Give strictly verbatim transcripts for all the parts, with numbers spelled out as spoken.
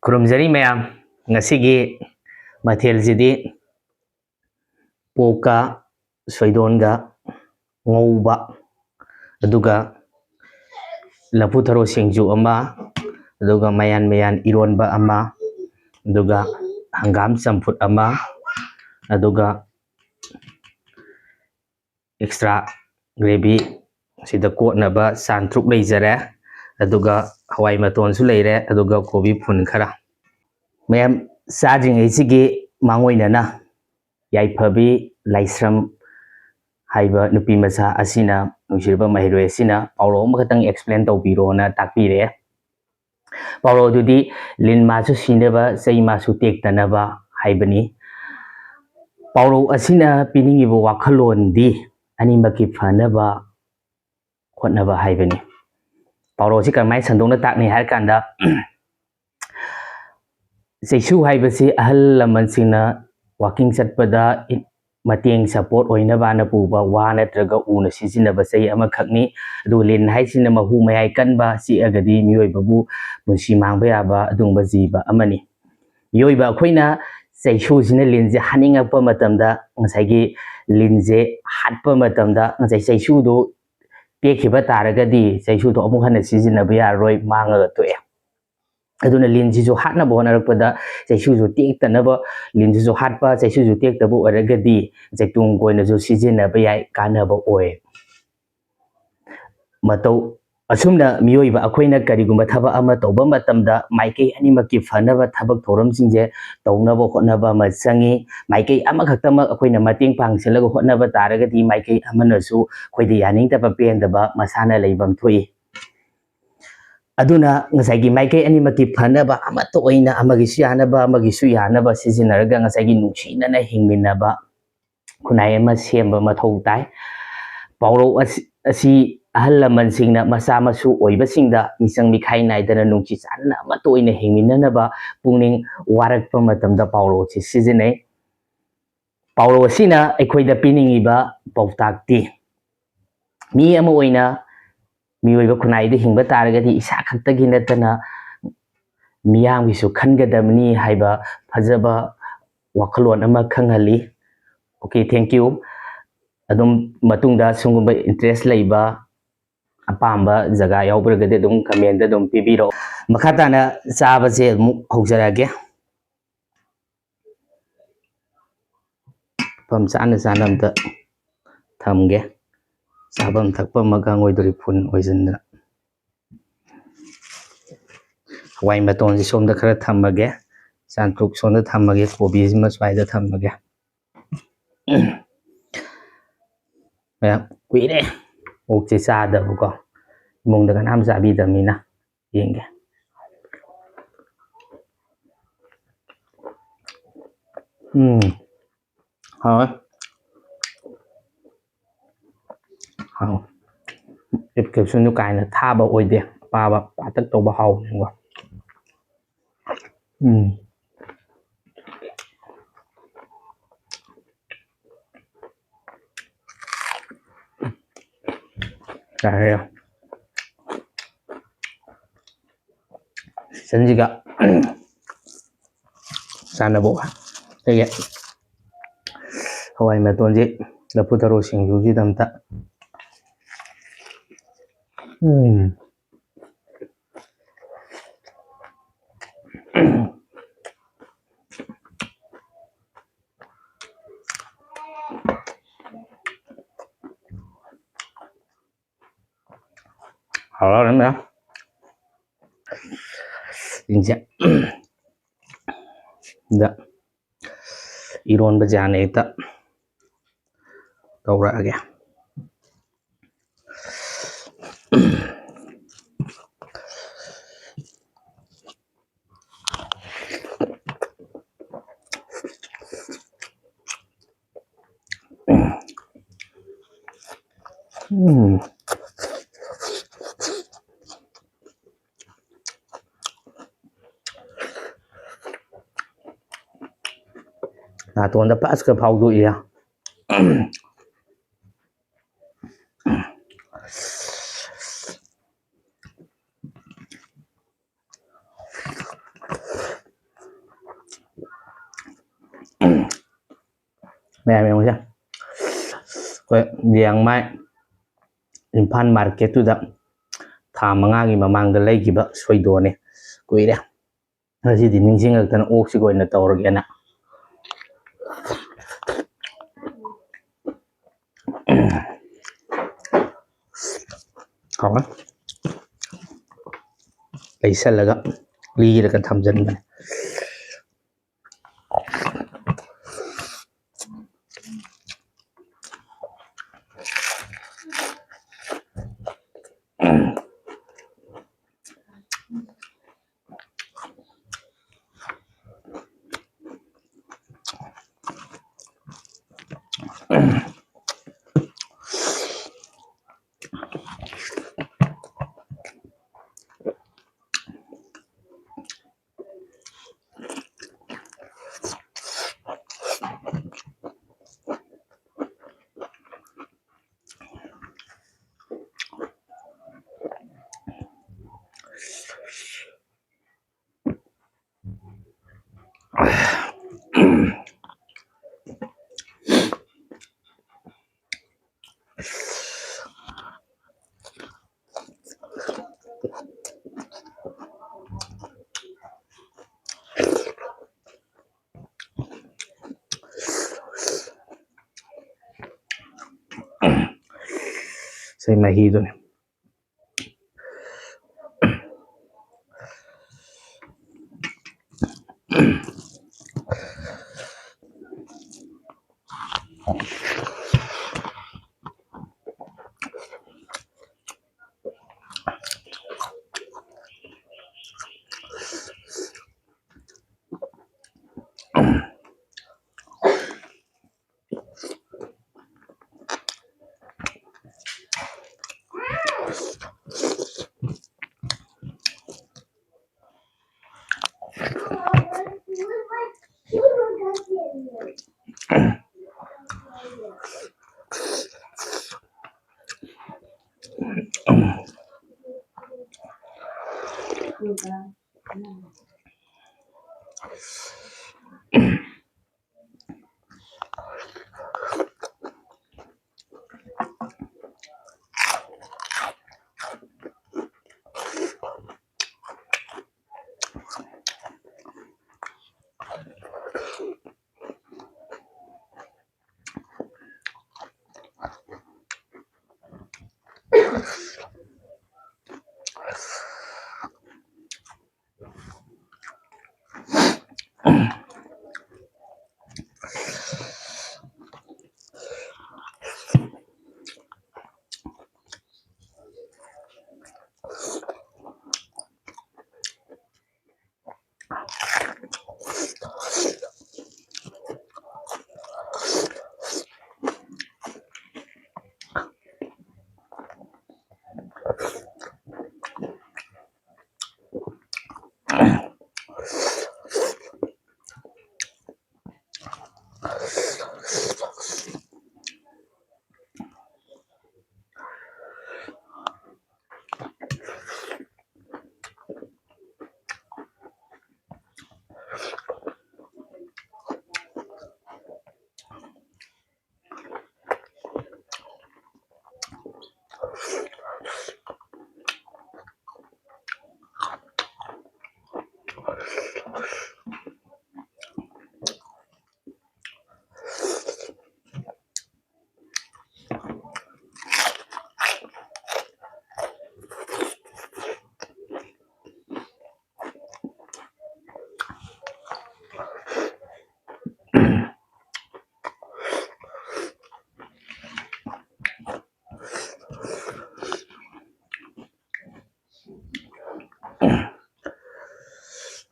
ꯈꯨꯔꯨꯝꯖꯔꯤ ꯃꯌꯥꯝ꯫ ꯉꯁꯤꯒꯤ ꯃꯊꯦꯜꯁꯤꯗꯤ ꯄꯣꯛꯀ ꯁꯣꯏꯗꯣꯟꯒ ꯉꯧꯕ, ꯑꯗꯨꯒ ꯂꯐꯨ ꯊꯔꯣ ꯁꯤꯡꯖꯨ ꯑꯃ, ꯑꯗꯨꯒ ꯃꯌꯥꯟ ꯃꯌꯥꯟ ꯏꯔꯣꯟꯕ ꯑꯃ, ꯑꯗꯨꯒ ꯍꯪꯒꯥꯝ ꯆꯝꯐꯨꯠ ꯑꯃ, ꯑꯗꯨꯒ extra gravy ꯁꯤꯗ ꯀꯣꯠꯅꯕ ꯆꯥꯟ ꯇꯔꯨꯛ ꯂꯩꯖꯔꯦ, ꯑꯗꯨꯒ ꯍꯋꯥꯏ ꯃꯇꯣꯟꯁꯨ ꯂꯩꯔꯦ, ꯑꯗꯨꯒ ꯀꯣꯕꯤ ꯐꯨꯟ ꯈꯔ꯫ ꯃꯌꯥꯝ, ꯆꯥꯗ꯭ꯔꯤꯉꯩꯁꯤꯒꯤ ꯃꯥꯡꯑꯣꯏꯅꯅ ꯌꯥꯏꯐꯕꯤ ꯂꯥꯏꯁ꯭ꯔꯝ ꯍꯥꯏꯕ ꯅꯨꯄꯤ ꯃꯆꯥ ꯑꯁꯤꯅ, ꯅꯨꯡꯁꯤꯔꯕ ꯃꯍꯩꯔꯣꯏ ꯑꯁꯤꯅ ꯄꯥꯎꯔꯧ ꯑꯃꯈꯛꯇꯪ explain ꯇꯧꯕꯤꯔꯣꯅ ꯇꯥꯛꯄꯤꯔꯦ꯫ ꯄꯥꯎꯔꯧ ꯑꯗꯨꯗꯤ "ꯂꯤꯟ ꯃꯥꯁꯨ ꯁꯤꯅꯕ, ꯆꯩ ꯃꯥꯁꯨ ꯇꯦꯛꯇꯅꯕ" ꯍꯥꯏꯕꯅꯤ꯫ ꯄꯥꯎꯔꯧ ꯑꯁꯤꯅ ꯄꯤꯅꯤꯡꯉꯤꯕ ꯋꯥꯈꯜꯂꯣꯟꯗꯤ ꯑꯅꯤꯃꯛꯀꯤ ꯐꯅꯕ ꯍꯣꯠꯅꯕ ꯍꯥꯏꯕꯅꯤ꯫ ꯄꯥꯎꯔꯧ ꯑꯁꯤ ꯀꯔꯝꯍꯥꯏꯅ ꯁꯟꯗꯣꯛꯅ ꯇꯥꯛꯅꯤ ꯍꯥꯏꯔ ꯀꯥꯟꯗ, ꯆꯩꯁꯨ ꯍꯥꯏꯕꯁꯤ ꯑꯍꯜ ꯂꯃꯟꯁꯤꯡꯅ walking ꯆꯠꯄꯗ ꯃꯇꯦꯡ support ꯑꯣꯏꯅꯕꯅ ꯄꯨꯕ ꯋꯥ ꯅꯠꯇ꯭ꯔꯒ ꯎꯅ ꯁꯤꯖꯤꯟꯅꯕ ꯆꯩ ꯑꯃꯈꯛꯅꯤ꯫ ꯑꯗꯨꯒ ꯂꯤꯟ ꯍꯥꯏꯁꯤꯅ ꯃꯍꯨ ꯃꯌꯥꯏ ꯀꯟꯕ, ꯆꯤꯛꯑꯒꯗꯤ ꯃꯤꯑꯣꯏꯕꯕꯨ ꯄꯨꯟꯁꯤ ꯃꯥꯡꯕ ꯌꯥꯕ ꯑꯗꯨꯒꯨꯝꯕ ꯖꯤꯕ ꯑꯃꯅꯤ꯫ ꯃꯤꯑꯣꯏꯕ ꯑꯩꯈꯣꯏꯅ ꯆꯩꯁꯨꯁꯤꯅ ꯂꯤꯟꯁꯦ ꯍꯥꯠꯅꯤꯡꯉꯛꯄ ꯃꯇꯝꯗ ꯉꯁꯥꯏꯒꯤ ꯂꯤꯟꯁꯦ ꯍꯥꯠꯄ ꯃꯇꯝꯗ ꯉꯁꯥꯏ ꯆꯩꯁꯨꯗꯣ ꯇꯦꯛꯈꯤꯕ ꯇꯥꯔꯒꯗꯤ ꯆꯩꯁꯨꯗꯣ ꯑꯃꯨꯛ ꯍꯟꯅ ꯁꯤꯖꯤꯟꯅꯕ ꯌꯥꯔꯔꯣꯏ, ꯃꯥꯡꯉꯒ ꯇꯣꯛꯑꯦ꯫ ꯑꯗꯨꯅ ꯂꯤꯟꯁꯤꯁꯨ ꯍꯥꯠꯅꯕ ꯍꯣꯠꯅꯔꯛꯄꯗ ꯆꯩꯁꯨꯁꯨ ꯇꯦꯛꯇꯅꯕ, ꯂꯤꯟꯁꯤꯁꯨ ꯍꯥꯠꯄ, ꯆꯩꯁꯨꯁꯨ ꯇꯦꯛꯇꯕ ꯑꯣꯏꯔꯒꯗꯤ ꯆꯩꯇꯨꯡ ꯀꯣꯏꯅꯁꯨ ꯁꯤꯖꯤꯟꯅꯕ ꯌꯥꯏ, ꯀꯥꯟꯅꯕ ꯑꯣꯏ꯫ ꯃꯇꯧ ꯑꯁꯨꯝꯅ ꯃꯤꯑꯣꯏꯕ ꯑꯩꯈꯣꯏꯅ ꯀꯔꯤꯒꯨꯝꯕ ꯊꯕꯛ ꯑꯃ ꯇꯧꯕ ꯃꯇꯝꯗ ꯃꯥꯏꯀꯩ ꯑꯅꯤꯃꯛꯀꯤ ꯐꯅꯕ ꯊꯕꯛ ꯊꯧꯔꯝꯁꯤꯡꯁꯦ ꯇꯧꯅꯕ ꯍꯣꯠꯅꯕ ꯑꯃ ꯆꯪꯉꯤ꯫ ꯃꯥꯏꯀꯩ ꯑꯃꯈꯛꯇꯃꯛ ꯑꯩꯈꯣꯏꯅ ꯃꯇꯦꯡ ꯄꯥꯡꯁꯤꯜꯂꯒ ꯍꯣꯠꯅꯕ ꯇꯥꯔꯒꯗꯤ ꯃꯥꯏꯀꯩ ꯑꯃꯅꯁꯨ ꯑꯩꯈꯣꯏꯗ ꯌꯥꯅꯤꯡꯗꯕ ꯄꯦꯟꯗꯕ ꯃꯁꯥꯅ ꯂꯩꯐꯝ ꯊꯣꯛꯏ꯫ ꯑꯗꯨꯅ ꯉꯁꯥꯏꯒꯤ ꯃꯥꯏꯀꯩ ꯑꯅꯤꯃꯛꯀꯤ ꯐꯅꯕ ꯑꯃꯠꯇ ꯑꯣꯏꯅ ꯑꯃꯒꯤꯁꯨ ꯌꯥꯅꯕ ꯑꯃꯒꯤꯁꯨ ꯌꯥꯅꯕ ꯁꯤꯖꯤꯟꯅꯔꯒ ꯉꯁꯥꯏꯒꯤ ꯅꯨꯡꯁꯤꯅꯅ ꯍꯤꯡꯃꯤꯟꯅꯕ ꯈꯨꯟꯅꯥꯏ ꯑꯃ ꯁꯦꯝꯕ ꯃꯊꯧ ꯇꯥꯏ꯫ ꯄꯥꯎꯔꯧ ꯑꯁꯤ, ꯑꯁꯤ ꯑꯍꯜ ꯂꯃꯟꯁꯤꯡꯅ ꯃꯆꯥ ꯃꯁꯨ ꯑꯣꯏꯕꯁꯤꯡꯗ ꯃꯤꯆꯪ ꯃꯤꯈꯥꯏ ꯅꯥꯏꯗꯅ ꯅꯨꯡꯁꯤ ꯆꯥꯟꯅꯅ ꯑꯃꯠꯇ ꯑꯣꯏꯅ ꯍꯤꯡꯃꯤꯟꯅꯅꯕ ꯄꯨꯛꯅꯤꯡ ꯋꯥꯔꯛꯄ ꯃꯇꯝꯗ ꯄꯥꯎꯔꯧ ꯑꯁꯤ ꯁꯤꯖꯤꯟꯅꯩ꯫ ꯄꯥꯎꯔꯧ ꯑꯁꯤꯅ ꯑꯩꯈꯣꯏꯗ ꯄꯤꯅꯤꯡꯉꯤꯕ ꯄꯥꯎꯇꯥꯛꯇꯤ, ꯃꯤ ꯑꯃ ꯑꯣꯏꯅ ꯃꯤꯑꯣꯏꯕ ꯈꯨꯟꯅꯥꯏꯗ ꯍꯤꯡꯕ ꯇꯥꯔꯒꯗꯤ ꯏꯁꯥ ꯈꯛꯇꯒꯤ ꯅꯠꯇꯅ ꯃꯤꯌꯥꯝꯒꯤꯁꯨ ꯈꯟꯒꯗꯕꯅꯤ ꯍꯥꯏꯕ ꯐꯖꯕ ꯋꯥꯈꯜꯂꯣꯟ ꯑꯃ ꯈꯪꯍꯜꯂꯤ꯫ Okay, thank you. ꯑꯗꯨꯝ ꯃꯇꯨꯡꯗ ꯁꯤꯒꯨꯝꯕ interest ꯂꯩꯕ ꯑꯄꯥꯝꯕ ꯖꯒꯥ ꯌꯥꯎꯕꯤꯔꯒꯗꯤ ꯑꯗꯨꯝ comment ꯑꯗꯨꯝ ꯄꯤꯕꯤꯔꯛꯑꯣ꯫ ꯃꯈꯥ ꯇꯥꯅ ꯆꯥꯕꯁꯦ ꯑꯃꯨꯛ ꯍꯧꯖꯔꯛꯑꯒꯦ꯫ ꯃꯐꯝ ꯆꯥꯅ ꯆꯥꯅ ꯑꯝꯇ ꯊꯝꯒꯦ꯫ ꯆꯥꯐꯝ ꯊꯛꯐꯝ ꯑꯃꯒ ꯑꯣꯏꯗꯣꯔꯤ ꯐꯨꯟ ꯑꯣꯏꯁꯤꯟꯗꯅ꯫ ꯍꯋꯥꯏ ꯃꯇꯣꯟꯁꯤ ꯁꯣꯝꯗ ꯈꯔ ꯊꯝꯃꯒꯦ꯫ ꯆꯥꯟꯇ꯭ꯔꯨꯛ ꯁꯣꯝꯗ ꯊꯝꯃꯒꯦ꯫ ꯀꯣꯕꯤꯁꯤꯃ ꯁ꯭ꯋꯥꯏꯗ ꯊꯝꯃꯒꯦ꯫ ꯃꯌꯥꯝ ꯀꯨꯏꯔꯦ ꯑꯣꯛꯁꯦ ꯆꯥꯗꯕꯀꯣ꯫ ꯏꯃꯨꯡꯗ ꯀꯅꯥꯝ ꯆꯥꯕꯤꯗꯕꯅꯤꯅ꯫ ꯌꯦꯡꯒꯦ꯫ ꯎꯝ꯫ ꯍꯥꯎꯋꯦ꯫ ꯍꯥꯎ꯫ Caption ꯁꯨ ꯀꯥ ꯍꯦꯟꯅ ꯊꯥꯕ ꯑꯣꯏꯗꯦ꯫ ꯑꯄꯥꯕ ꯄꯥꯇꯛ ꯇꯧꯕ ꯍꯥꯎꯕꯅꯤꯀꯣ꯫ ꯎꯝ꯫ ꯌꯥꯔꯦ, ꯌꯥꯔꯦ꯫ Season ꯁꯤꯒ ꯆꯥꯟꯅꯕ ꯑꯩꯒꯤ ꯍꯋꯥꯏ ꯃꯇꯣꯟꯁꯤ, ꯂꯐꯨ ꯊꯔꯣ ꯁꯤꯡꯖꯨꯁꯤꯗ ꯑꯝꯇ꯫ ꯎꯝ꯫ ꯍꯥꯎꯔꯅꯤ ꯃꯌꯥꯝ꯫ ꯁꯤꯡꯁꯦ꯫ ꯗ ꯏꯔꯣꯟꯕꯁꯦ ꯍꯥꯟꯅ ꯍꯦꯛꯇ ꯇꯧꯔꯛꯑꯒꯦ꯫ ꯎꯝ꯫ ꯅꯥꯇꯣꯟꯗ ꯐꯥꯁꯀ ꯐꯥꯎꯗꯣꯛꯏ꯫ ꯃꯌꯥꯝ ꯌꯦꯡꯉꯨꯁꯦ, ꯑꯩꯈꯣꯏ ꯂꯤꯌꯥꯡꯃꯥꯏ ꯏꯝꯐꯥꯜ ꯃꯥꯔꯀꯦꯠꯇꯨꯗ ꯊꯥ ꯃꯉꯥꯒꯤ ꯃꯃꯥꯡꯗ ꯂꯩꯈꯤꯕ ꯁꯣꯏꯗꯣꯅꯦ꯫ ꯀꯨꯏꯔꯦ꯫ ꯉꯁꯤꯗꯤ ꯅꯤꯡꯁꯤꯡꯉꯛꯇꯅ ꯑꯣꯛꯁꯤꯒ ꯑꯣꯏꯅ ꯇꯧꯔꯒꯦꯅ꯫ ꯍꯥꯎꯔꯦ꯫ ꯂꯩꯁꯜꯂꯒ ꯂꯤꯔꯒ ꯊꯝꯖꯤꯟꯕꯅꯦ꯫ ꯁꯤ ꯃꯍꯤꯗꯨꯅꯤ꯫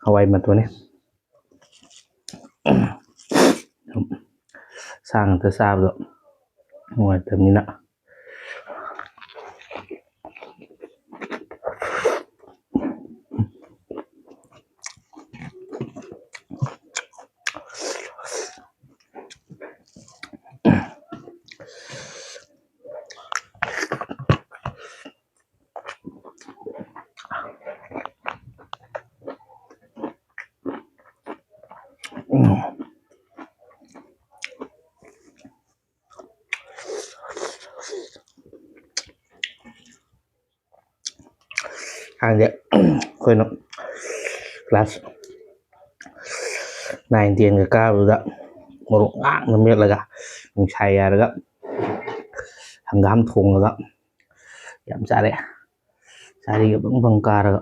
ꯍꯋꯥꯏ ꯃꯇꯣꯟꯅꯤ꯫ ꯁꯥ ꯉꯥꯛꯇ ꯆꯥꯕꯗꯣ ꯅꯨꯡꯉꯥꯏꯇꯕꯅꯤꯅ꯫ ꯍꯥꯟꯅꯗꯤ ꯑꯩꯈꯣꯏꯅ class nine tenꯒ ꯀꯥꯕꯗꯨꯗ ꯃꯣꯔꯣꯛ ꯉꯥꯡꯅ ꯃꯦꯠꯂꯒ ꯅꯨꯡꯁꯥ ꯌꯥꯏꯔꯒ ꯍꯪꯒꯥꯝ ꯊꯣꯡꯉꯒ ꯌꯥꯝ ꯆꯥꯔꯛꯑꯦ꯫ ꯆꯥꯔꯤꯒ ꯕꯪ ꯕꯪ ꯀꯥꯔꯒ꯫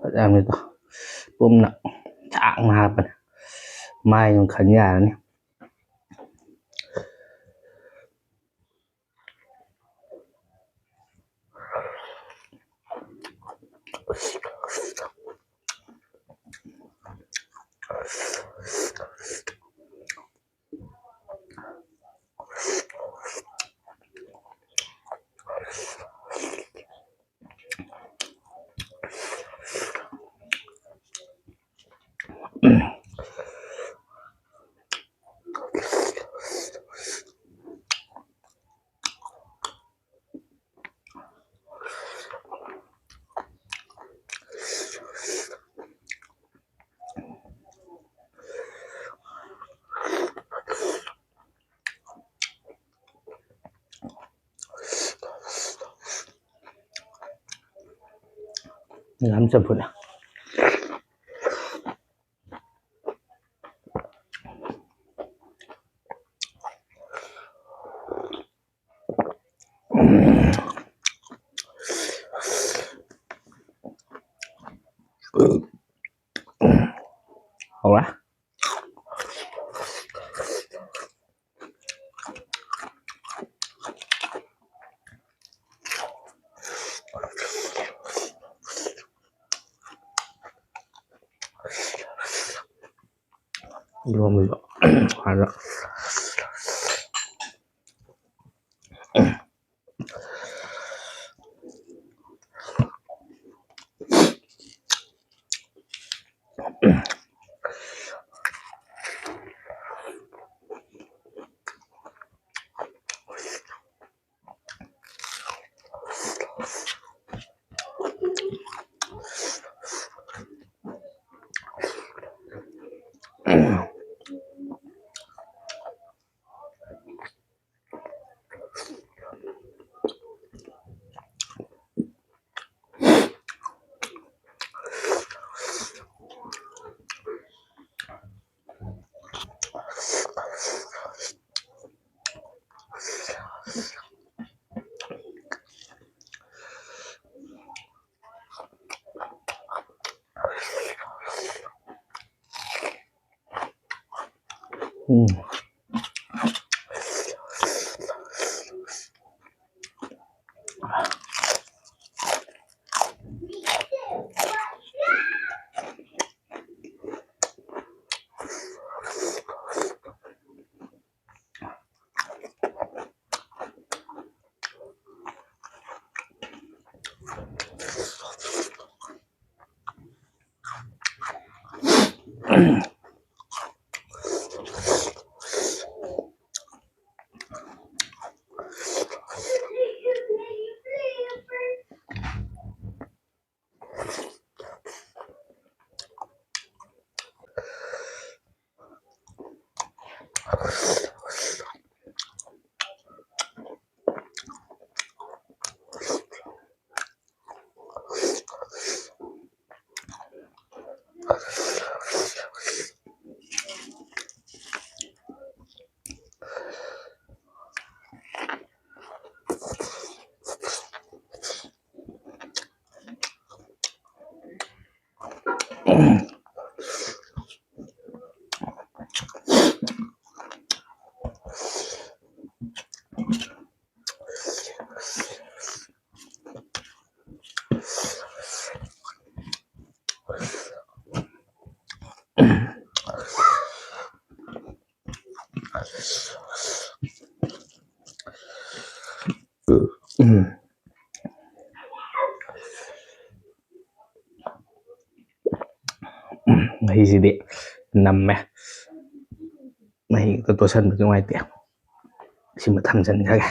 ꯐꯖꯕꯅꯤꯗꯣ꯫ ꯄꯨꯝꯅ ꯁꯥꯡꯅ ꯍꯥꯞꯄꯅꯦ꯫ ꯃꯥꯏ ꯑꯗꯨꯝ ꯈꯟ ꯌꯥꯔꯅꯤ꯫ ꯌꯥꯝ ꯆꯝꯐꯨꯠꯅ꯫ ꯍꯧꯔꯦ꯫ ꯏꯔꯣꯝꯕꯗꯣ ꯍꯥꯟꯅ ꯎꯝ꯫ ꯎꯝ꯫ ꯎꯝ, ꯃꯍꯤꯁꯤꯗꯤ ꯅꯝꯃꯦ꯫ ꯃꯍꯤ ꯈꯛꯇ ꯇꯣꯠꯁꯟꯕꯗꯤ ꯅꯨꯡꯉꯥꯏꯇꯦ꯫ ꯁꯤꯃ ꯊꯝꯖꯤꯟꯈ꯭ꯔꯒꯦ꯫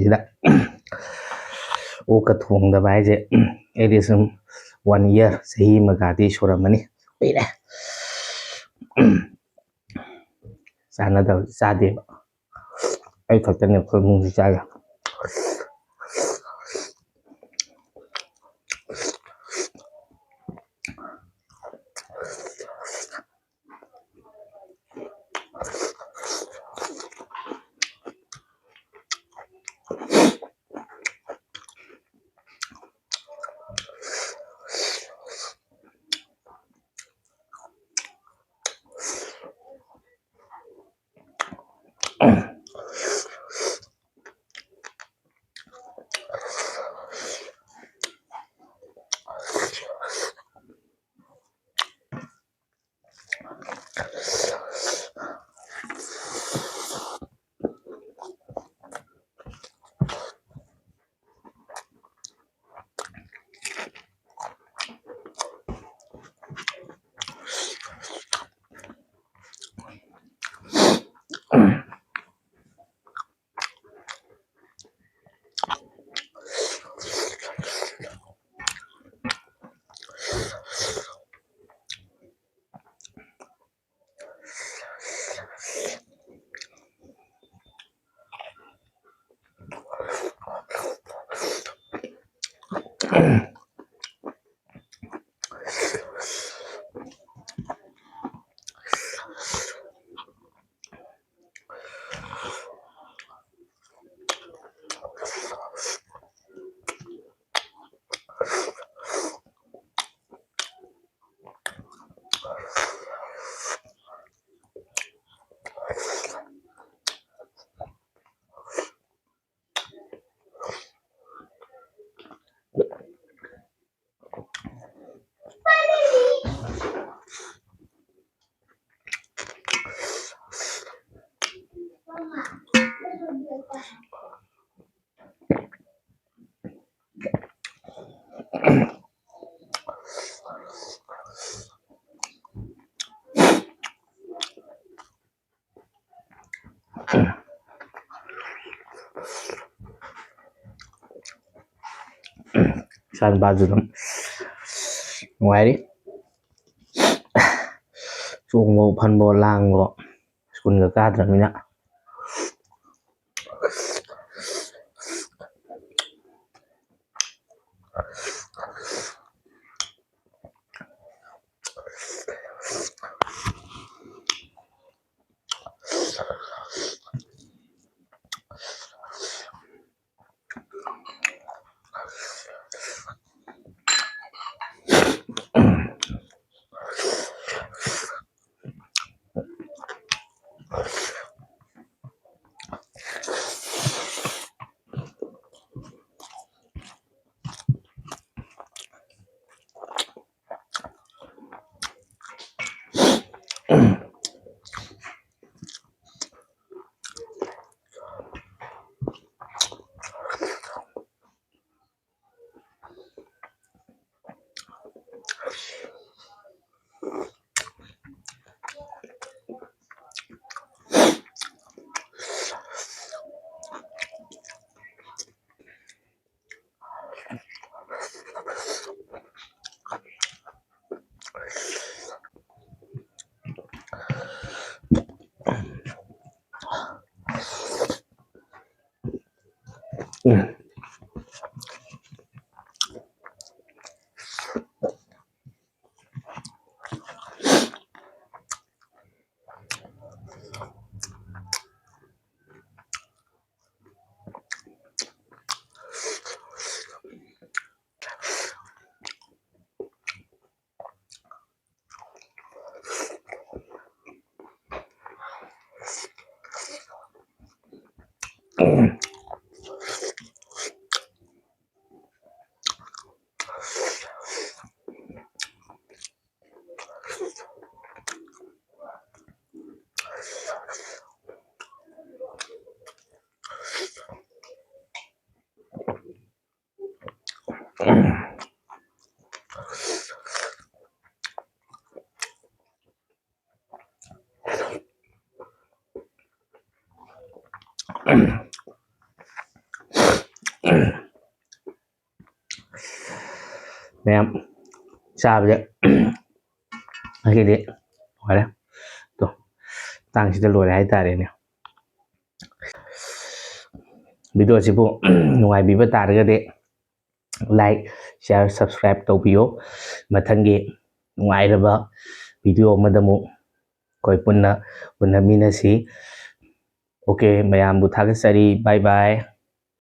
ꯁꯤꯗ ꯑꯣꯛꯀ ꯊꯣꯡꯗꯕ ꯍꯥꯏꯁꯦ ꯑꯩꯗꯤ ꯁꯨꯝ ꯋꯥꯟ ꯏꯌꯥꯔ, ꯆꯍꯤ ꯑꯃꯒꯗꯤ ꯁꯨꯔꯝꯃꯅꯤ, ꯀꯨꯏꯔꯦ꯫ ꯆꯥꯅꯗꯕ ꯆꯥꯗꯦꯕ꯫ ꯑꯩ ꯈꯛꯇꯅꯦ ꯑꯩꯈꯣꯏ ꯏꯃꯨꯡꯁꯤ ꯆꯥꯏꯁꯦ꯫ ꯇꯥꯏꯝ ꯄꯥꯁꯁꯨ ꯑꯗꯨꯝ ꯅꯨꯡꯉꯥꯏꯔꯤ꯫ ꯆꯣꯡꯕ, ꯐꯟꯕ, ꯂꯥꯡꯕ, ꯁ꯭ꯀꯨꯜꯒ ꯀꯥꯗ꯭ꯔꯕꯅꯤꯅ꯫ ꯃꯌꯥꯝ ꯆꯥꯕꯁꯦ ꯑꯩꯒꯤꯗꯤ ꯂꯣꯏꯔꯦ꯫ ꯇꯣ, ꯃꯇꯥꯡꯁꯤꯗ ꯂꯣꯏꯔꯦ ꯍꯥꯏꯇꯥꯔꯦꯅꯦ꯫ ꯚꯤꯗꯤꯑꯣꯁꯤꯕꯨ ꯅꯨꯡꯉꯥꯏꯕꯤꯕ ꯇꯥꯔꯒꯗꯤ like, share, subscribe ꯇꯧꯕꯤꯌꯣ꯫ ꯃꯊꯪꯒꯤ ꯅꯨꯡꯉꯥꯏꯔꯕ ꯚꯤꯗꯤꯑꯣ ꯑꯃꯗ ꯑꯃꯨꯛ ꯑꯩꯈꯣꯏ ꯄꯨꯟꯅ ꯎꯅꯃꯤꯟꯅꯁꯤ꯫ ꯑꯣꯀꯦ, ꯃꯌꯥꯝꯕꯨ ꯊꯥꯒꯠꯆꯔꯤ꯫ Bye bye꯫